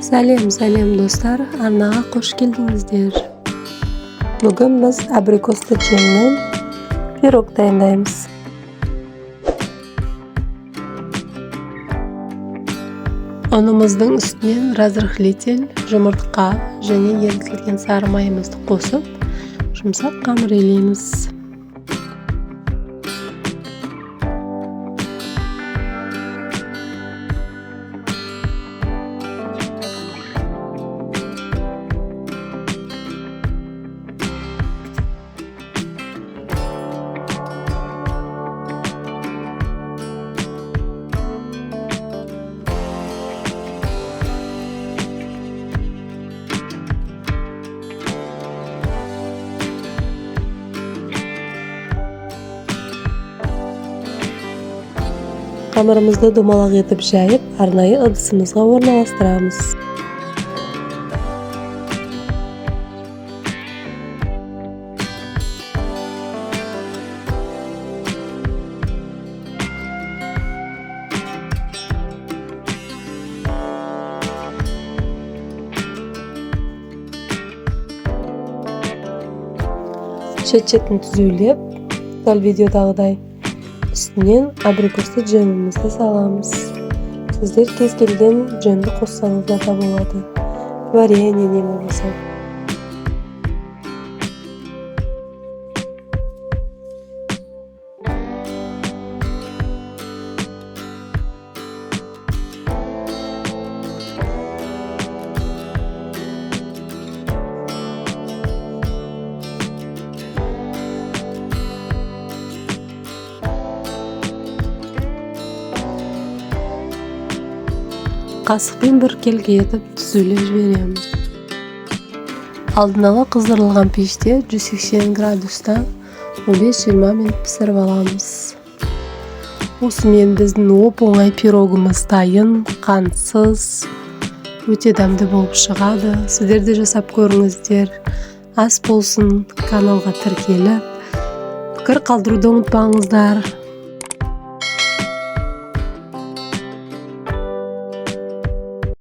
Сәлем, сәлем, достар! Арнаға қош келдіңіздер. Бүгін біз абрикосты джемнен пирог дайындаймыз. Ұнымыздың үстінен разрыхлитель, жұмыртқа және ерітілген сары майымызды қосып, жұмсақ қамыр илейміз. Қамырымызды домалақ етіп жайып, арнайы ыдысымызға орналастырамыз. Шет-шетін түзулеп, дәл видеодағыдай, үстінен абрикосты джемімізді саламыз. Сіздер кез келген джемді қоссаңыздар да болады, варенье не болмаса. Қасықпен біркелкі етіп түзулеп жібереміз. Алдын ала қыздырылған пеште 180 градуста 15-20 минут пісіріп аламыз. Осымен біздің оп-оңай пирогымыз дайын, қантсыз, өте дәмді болып шығады. Сіздер де жасап көріңіздер. Ас болсын, каналға тіркеліп, пікір қалдыруды ұмытпаңыздар.